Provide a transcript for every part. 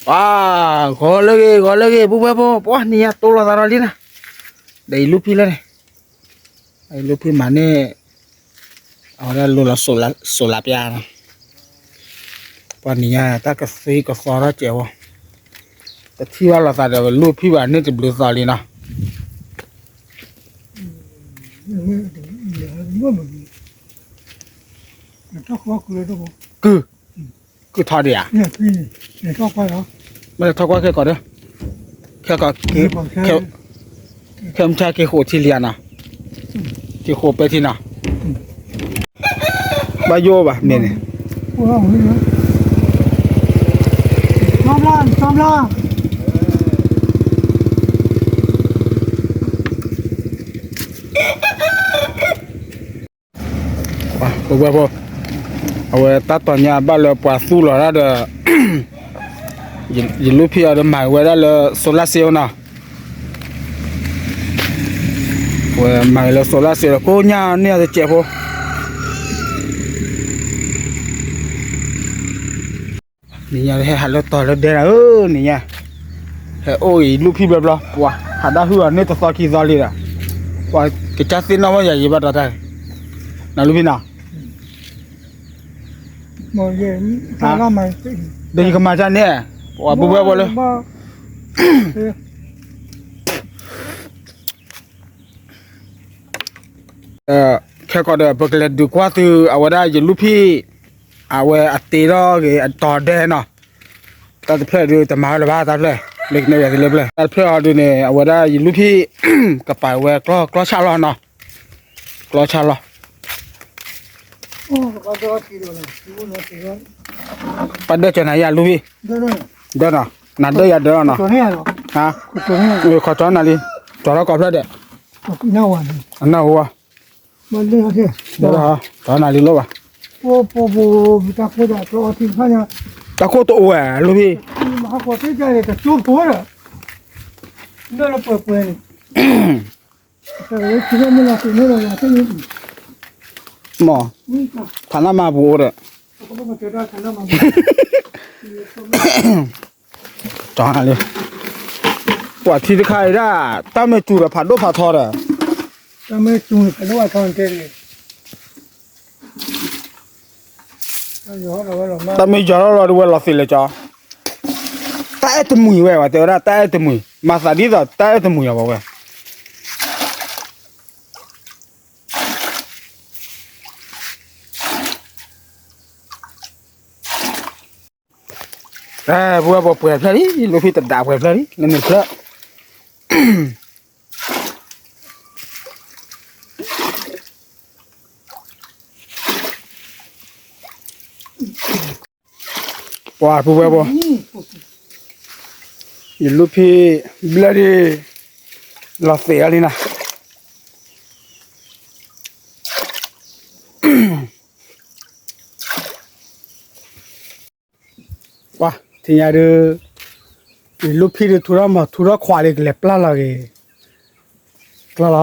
ပှၤ ဂီၤလၢဂ့ၤ ဂီၤလၢဂ့ၤ ပုၢ်ဝဲၢ်ဖိ ပှၤနံၤညါတိလိာ်သးဒီးလံနၤ, ဒီးယလူၢ်ဖံၣ်လၢန့ၣ်, ယလူၢ်ဖံၣ်မၤန့ၢ် အဝဲဒၣ်လိၤလီၤစိးလးပျါနီၤ, ပှၤနံၤညါတၢ်ကသ့ကသီထီၣ်စဲးဝဲ, တထံၣ်ဘၣ်လိာ်သးဒီးလူၢ်ဖံၣ်ဘၣ်န့ၢ်တဘျုးသီလံနီၤ. ကုၢ် ကုၢ်ထီၣ်ဒံးဧါ, မ့ၢ်ထီၣ်ကွၢ်ခဲကီးဒီး, ခဲကီး, ခဲမုၢ်ဆါက့ၤဃိးထံလံဧါနီၤ, က့ၤဃိးပဲထံနီၤ, ဘၣ်ယိၣ်ဘၣ်မ့ၢ်န့ၣ် ပဝဲဖိ, အဝဲတၢ်တီၤညါဘၣ်လၢပှၤသူၣ်လီၤတၢ်ဒီး, ယလူၢ်ဖံၣ်အီၤဒီးမၤဝဲဒၣ်လၢ solar cell နီၤ, ဝဲမၤဝဲလၢ solar cell ဒီးကိးညါန့ၢ်အီၤတစဲးဖိ, နံၤညါဟဲဟးလၢတီၤလၢဒဲနၤဧၢ, နံၤညါ ဟဲအိၣ်အံၤလူၢ်ဖံၣ်ဘျီဘျီ ပှၤဟးဒၣ်ဟုၣ်အီၤန့ၢ်တသီ ခံသီလံဒီး, ပှၤကစၢ်သ့ၣ်နီၣ်ဘၣ်ယၤယံၤဘၣ်ဒီးတၢ်, နလူၢ်ဖံၣ်နီၤ, ဒီးယကမၤတၢ်န့ၣ်, ပှၤဘိဘဲဘိလၢ ခဲကီးဒီး ပကလဲၤဒုးကွၢ်သု အဝဲဒၣ်ယလူၢ်ဖံၣ်, အဝဲအတ့ထီၣ်ဂ့ၤအတီၤဒဲနီၤ, တၢ်တဖျၢၣ်ဒုးတမၤဝဲလၢၤဘၣ်တၢ်ဖျၢၣ်, လၢကနဲၣ်ယၤသုလၢဖျၢၣ်, တၢ်တဖျၢၣ်အီၤဒုးန့ၣ် အဝဲဒၣ်ယလူၢ်ဖံၣ် ကပာ်ဝဲကျီၢ်ဆၣ်လီၢ်နီၤ, ကျီၢ်ဆၣ်လီၢ်, ပှၤဒၢကၠီနၤယလူၢ်ဖံၣ်, ဒၢနီၤ, နၤဒၢယၤဒၢနီၤ, ခီၣ်ကၠီနၤလံ, ကၠီထီၣ်ကိးဖျၢၣ်ဒီး, အနၢ်ဟူ, ကၠီနၤလံလိၣ်ဘၣ်, တၢ်ခိၣ်တအိၣ်ဝဲလူၢ်ဖံၣ်, မ့ၢ်, ထးနါမၤပူၤအိၣ်ဒီး, လံ, ပှၤထံတခါအံၤဒၣ်, တၢ်မ့ၢ်စူၤဒီးဖးဒိၣ်ဖးထီဒီး, တၢ်မ့ၢ်စူၤဖးဒိၣ်ဖးထီတဲ, တၢ်မ့ၢ်ယီၤထီၣ်လီၤဒ်ဝဲလီၤသ့ၣ်လဲၣ်ကၠီ, တၢ်အဲၣ်တမှံၤဝဲ ပှၤတဲဝဲဒၣ်တၢ်အဲၣ်တမှံၤ မၤသးဒ်သိးတၢ်အဲၣ်တမှံၤလီၤပဝဲ ပဝဲပှဲၤဖျၢၣ်လံ လူၢ်ဖံၣ်တဒးပှဲၤဖျၢၣ်လံ နမ့ၢ်ဖျၢၣ် ပှၤပုၢ်ဝဲၢ်ဘိ, ယလူၢ်ဖံၣ်ဘျၢၣ်ဒံး လီၤသ့ၣ်အီၤလံနီၤ, ပှၤထံၣ်ညါဒုး, ယလူၢ်ဖံၣ်ဒုးထူထီၣ်မၤထူထီၣ်ခွးလံ ကလဲၤပျၢ်လီၤက့ၤ ကျီလီၤ,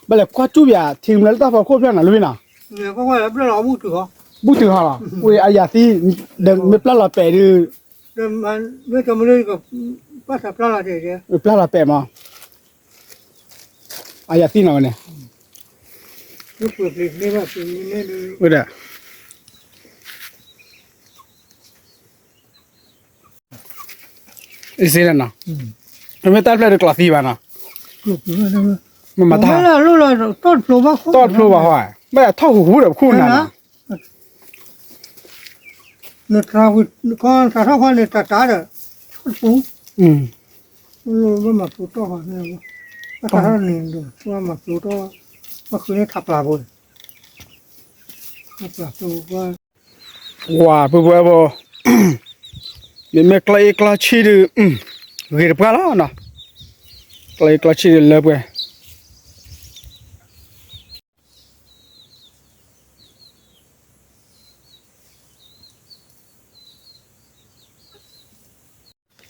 ဘၣ်လဲၤကွၢ်စူၣ်ပၠး ထံကမျၢၢ်လၢတၢ်ဖီခိၣ်ဖျၢၣ်နၤ လူၢ်ဖံၣ်နီၤ, ဘူၣ်တုၤဟီလီၤ, ဝဲအယၤသံ, ဒီးမ့ၢ်ပျၢ်လီၤပဲာ်ဒုး, ပျၢ်လီၤပဲာ်မး, အယၤသံနီၤဝဲန့ၣ်, ဝဲဒၣ် အံၤစ့ၢ်နီၤ, မ့ၢ်တၢ်ဖျၢၣ်တကျိးသံဘၣ်နီၤ, မ့ၢ်မၤတၢ်, တီၣ်တဖျိဘၣ်ဟီ, ဘၣ်ယၤထီၣ်ဟူးဟူးဒီးပခိၣ်နၤနီၤ, နထးထီၣ်ခီန့ၣ်တၢ်တၢ်ဒီး, ပူ, ဘၣ်မၤပူတီၢ်ဃီ, ဘၣ်ထးထီၣ်န့ၣ်, ဘၣ်မၤပူတီၢ်, ဘၣ်ဃုန့ၢ်ထးပျၢ်ဖိ, ထးပျၢ်ဖိ ဝၤ ပုၢ်ဖိဝဲၢ်ဖိ, မ့မ့ၢ်ကျီၢ်အ့ၣ်ကျီၢ်ဆံၣ်ဒုး, ဂ့ၤတပှၢ်လီၤနီၤ, ကျီၢ်အ့ၣ်ကျီၢ်ဆံၣ်ဒုးလၢပှဲၤ,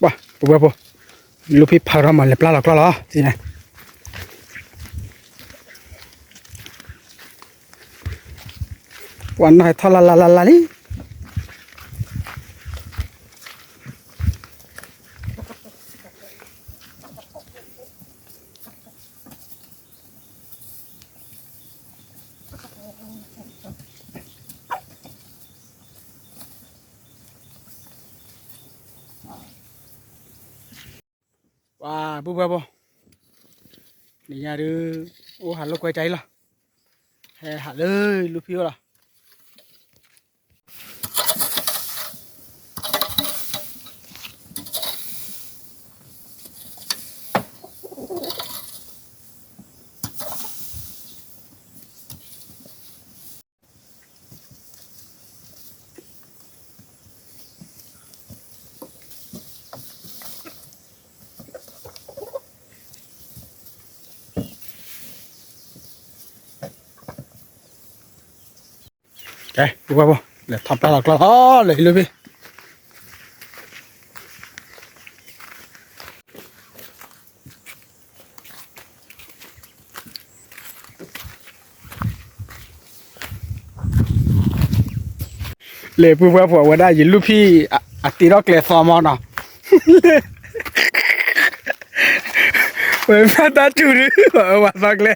ပှၤ ပုၢ်ဖိဝဲၢ်ဖိ, လူၢ်ဖံၣ်ဖးထီၣ်မၤလဲၤပျၢ်လီၤကျီၢ်လီၤ, ပှၤနီၢ်ဟဲထီၣ်လၢ်လၢ်လၢ်လၢ်လံ. ပုၢ်ဝဲၢ်ဖိ, နံၤညါဒုး အိၣ်ဟးလိာ်ကွဲကါအံၤလီၤ, ဟဲဟးလၢလူၢ်ဖံးအိၣ်လီၤ. ကဲ ပုၢ်ဝဲၢ်ဖိ, လဲၤထီၣ်ပျၢ်လီၤကျီၢ်လီၤ လၢဟံၣ်လူၢ်ဖံး လၢပုၢ်ဝဲၢ်ဖိ အဝဲဒၣ်ယလူၢ်ဖံး အတ့ထီၣ်ကျဲသီမီၤနီၤ, ဝဲဖးတၢ်တူၢ်ဒုး ဝဲဝဲသီကျဲ,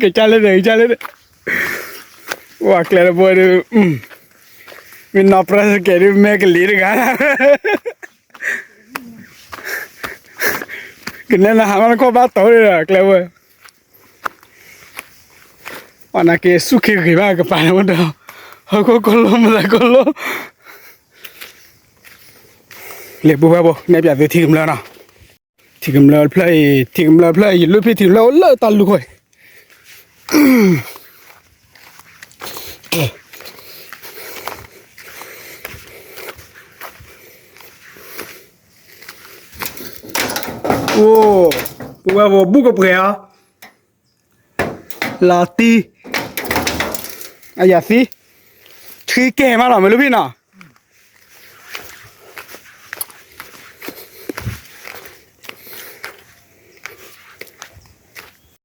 ကစၢ်လၢန့ၣ် ကစၢ်လၢန့ၣ်, ဝဲကျဲတဘိဒုး, မ့ၢ်နီၢ်ပြၢစကဲးဒုး မဲာ်ကလံၤတဂၤ, ကနဲနဟးမးနခိၣ်ဘၣ်တီၤဒီး ကျဲဝဲ ပှၤနာ်က့ၤဆူၣ်ခ့ဂ့ၤဘၣ်ကပၤန့ၣ်ဝဲဒီး, ဟီၣ်ခိၣ်ကိၢ်လိၣ်မုၢ်သးကိၢ်လိၣ်, လၢပုၢ်ဝဲၢ်ဖိ နဲၣ်ပၠးသုထံကမျၢၢ်နီၤ, ထံကမျၢၢ်တဖျၢၣ်အံၤ ထံကမျၢၢ်တဖျၢၣ်အံၤ ယလူၢ်ဖံးထံကမျၢၢ်အိၣ်လၢတၢ်လူၢ်ခိၣ်အံၤ အိၣ်, ပုၢ်ဝဲၢ်ဖိ ဘူၣ်ကပှဲၤအီၤ, လီၤတံၢ်, အယၤသံ, ဆှံကဲမးလီၤ မ့ၢ်လူၢ်ဖံးနီၤ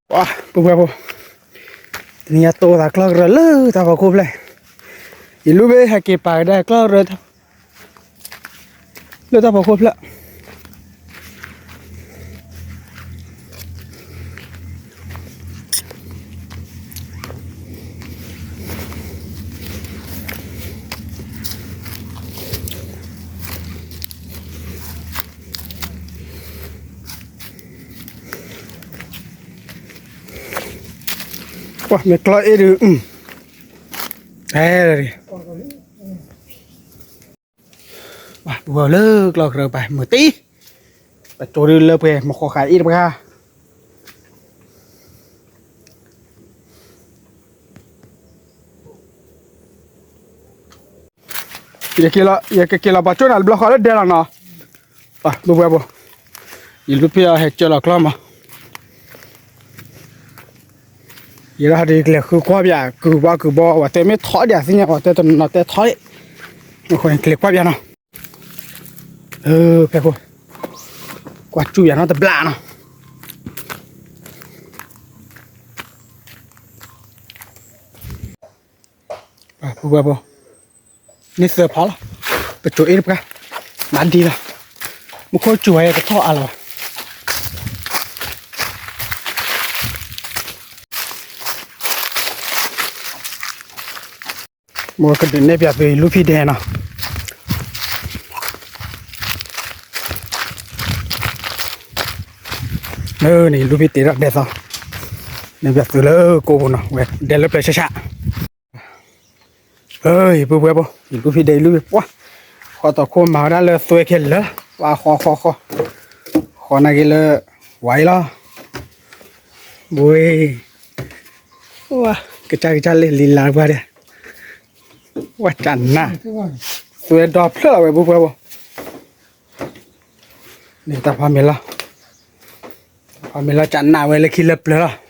ပှၤ ပုၢ်ဝဲၢ်ဖိ, တနံၤညါတိၢ်သးကျီၢ်ကရၢလၢတၢ်ဖီခိၣ်ဖျၢၣ်, ယလူၢ်ဖံးဟဲက့ၤပာ်ကဒါကျီၢ်ကရၢ လၢတၢ်ဖီခိၣ်ဖျၢၣ် ပှၤမ့ၢ်ကျီၢ်အ့ၣ်ဒုး, အဲ, ပှၤလၢကျီၢ်ကရၢပှၤမုာ်တံၢ်, ပကၠိဒုးလၢပှဲၤမုၢ်ဃီဃာ်အ့ၣ်တပှၤ ယကက့ၤလီၤပှၤကၠိနၤတဘျီဃီလၢဒဲလီၤနီၤ, ပုၢ်ဝဲၢ်ဖိ, ယလူၢ်ဖံးအီၤဟဲကၢလီၤကျီၢ်မး, ယဲဒၣ်ဟဲဒုးကလဲၤဃုကွၢ်ပၠး ကုၢ်ဘီကုၢ်ဘီ ဝဲတဲမ့ၢ်ထီဒံးသ့ၣ်ညါ ဝဲတဲတနီၤတဲထီဒံး, အဃိန့ၣ်ကလဲၤကွၢ်ပၠးနီၤ, ဖဲခိၣ်, ကွၢ်ကၠူၣ်ပၠးနီၤတဘျးနီၤ ပုၢ်ဝဲၢ်ဖိ, န့ၢ်သၢဖီလီၤ, ပကၠိအ့ၣ်တပှၤ, မၤဒံလီၤ, မူခိၣ်ကၠူၣ်ဝဲကထီၣ်အါလီၤ, မ်ကဒုးနဲၣ်ပၠးသု လူၢ်ဖံးဒဲနီၤ လၢန့ၣ် လူၢ်ဖံးတ့ထီၣ်ဒဲသီ, နဲၣ်ပၠးသုလၢကိးပူၤနီၤ ဝဲဒဲလၢပျၢၤဆၣ်ဆၣ်, ယပုၢ်ဝဲၢ်ဖိ ယလူၢ်ဖံးဒဲ ယလူၢ်ဖံးပှၢ်, ဃီတီၤခိၣ်မၤဝဲဒၣ်လၢသွဲခဲလၢာ်, ပှၤဃီဃီဃီ, ဃီနာ်က့ၤလၢ ဝါအံၤလီၤ, ဘှ့, ကစၢ်ကစၢ်လၢလံလါပှၤဒဲး, ဝဲကနၣ်, သွဲဒီဖျၢၣ်လီၤဝဲပုၢ်ဝဲၢ်ဖိ, န့ၣ်တၢ်ဖီမ့ၤလီၤ, တၢ်ဖီမ့ၤလီၤ ကနၣ်ဝဲလၢခံလၢပျၢၤလီၤ.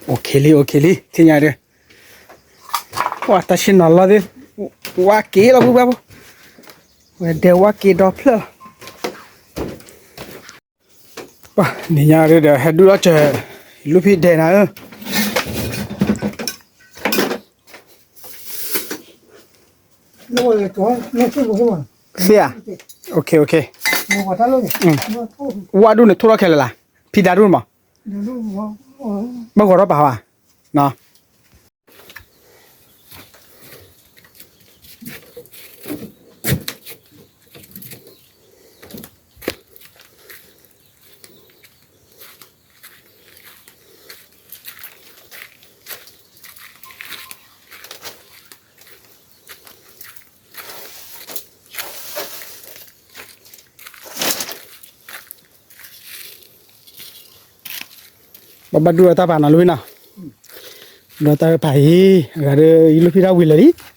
အိၣ်ခ့လံ အိၣ်ခ့လံ ထံၣ်ညါဒီး, ပှၤတၢ်ဆ့ၣ်နီၤလီၤသ့ၣ်, ဝါက့ၤလီၤပုၢ်ဝဲၢ်ဖိ, ဝဲဒဲဝါက့ၤဒီဖျၢၣ်လီၤ. ပှၤနံၤညါဒီး ဟဲဒူၣ်ထီၣ်စၢၤ လူၢ်ဖံးဒဲနၤဧၢ, သ့ဧါ, ဝါဒူၣ်န့ၣ်ထိၣ်ထီၣ်ခဲလၢာ်လၢ်, ဖံးဒါဒူၣ်န့ၣ်မး, ဘၣ်ဂီၤထီၣ်ပာ်ဘၣ်, နီၤ ပှၤ ပဘၣ်ဒိၣ်ဒီးတၢ်ပာ်နီၤလီၤဝံၤနီၤ, ဒီးတၢ်ပာ်အံၤ အဂၤဒီး ယလူၢ်ဖံတၢ်ဝံၤလၢာ်လံ တၢ်တက့ၤထီၣ်လီၤကၠီၣ်နီၤ.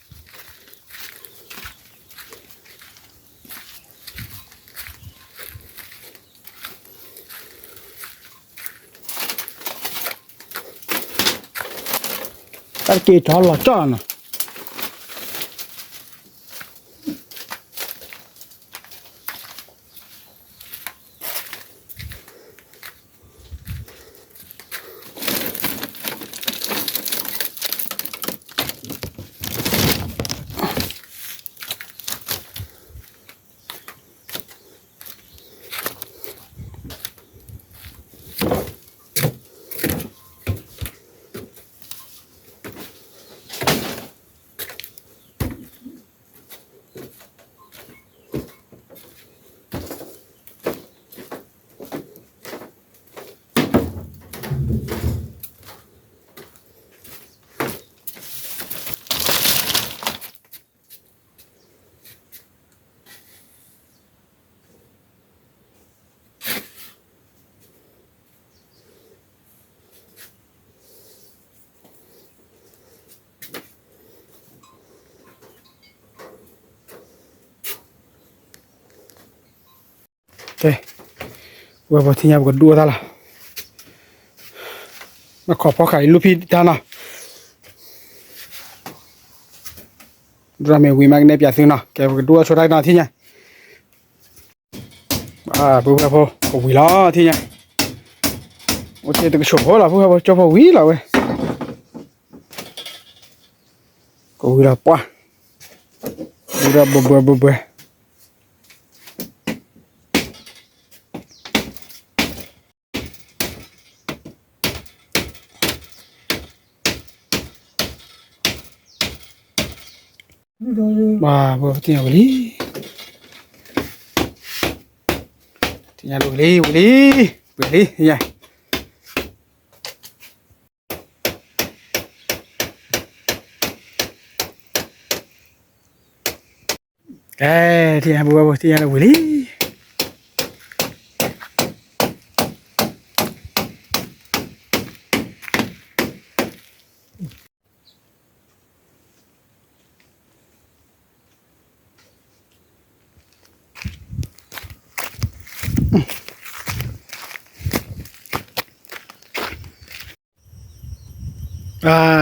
ကဲ, ဝဲပထံၣ်ညါပကဒူၣ်အီၣ်တၢ်လီၤ. မ့ၢ်ခိးဖီၣ်ဃာ်အံၤလူၢ်ဖံတၢ်နီၤ. ဒူၣ်တၢ်မ့ၢ်ဝံၤမးကနဲၣ်ပၠးသုနီၤ. ကဲ ပကဒူၣ်အီၣ်ဆိတၢ်ကနီၤထံၣ်ညါ. ပုၢ်ဝဲၢ်ဖိ ကဝံၤလီၤထံၣ်ညါ. အိၣ်တ့ၢ်တကဆိးဖိလီၤ ပုၢ်ဝဲၢ်ဖိ ကၠီၣ်ဖိဝံၤလီၤဝဲ. ကဝံၤလီၤပှၢ်, ဝံၤဒီးဘှဲဘှဲဘှဲဘှဲ. ဘၣ် ပှၤသ့ၣ်ညါဝံၤလံ, သ့ၣ်ညါဝံၤလံ ဝံၤလံ, ဝံၤလံ, သ့ၣ်ညါ. ကဲ, ထံၣ်ညါ ပုၢ်ဝဲၢ်ဖိ ထံၣ်ညါလၢဝံၤလံ.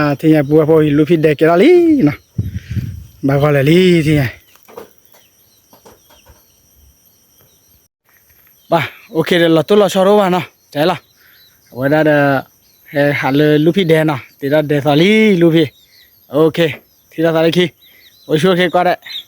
ထံၣ်ညါ ပုၢ်ဝဲၢ်ဖိ ယလူၢ်ဖံဒဲးကဲထီၣ်လံ, ဘၣ်ဂီၢ်လၢာ်လံ ထံၣ်ညါ. ဘၣ် OK ဒီး လီၤတိၢ်လီၤဆီတအိၣ်ဘၣ်နီၤ, တဲလီၤ. အဝဲဒၣ်ဒီး ဟဲဟးလၢလူၢ်ဖံဒဲးနီၤ, တ့ထီၣ်ဒဲးသီလံ လူၢ်ဖံ. OK, ထံၣ်လိာ်သးလၢခံ, အိၣ်ဆူၣ်အိၣ်ချ့ ကွၢ်ဒဲး.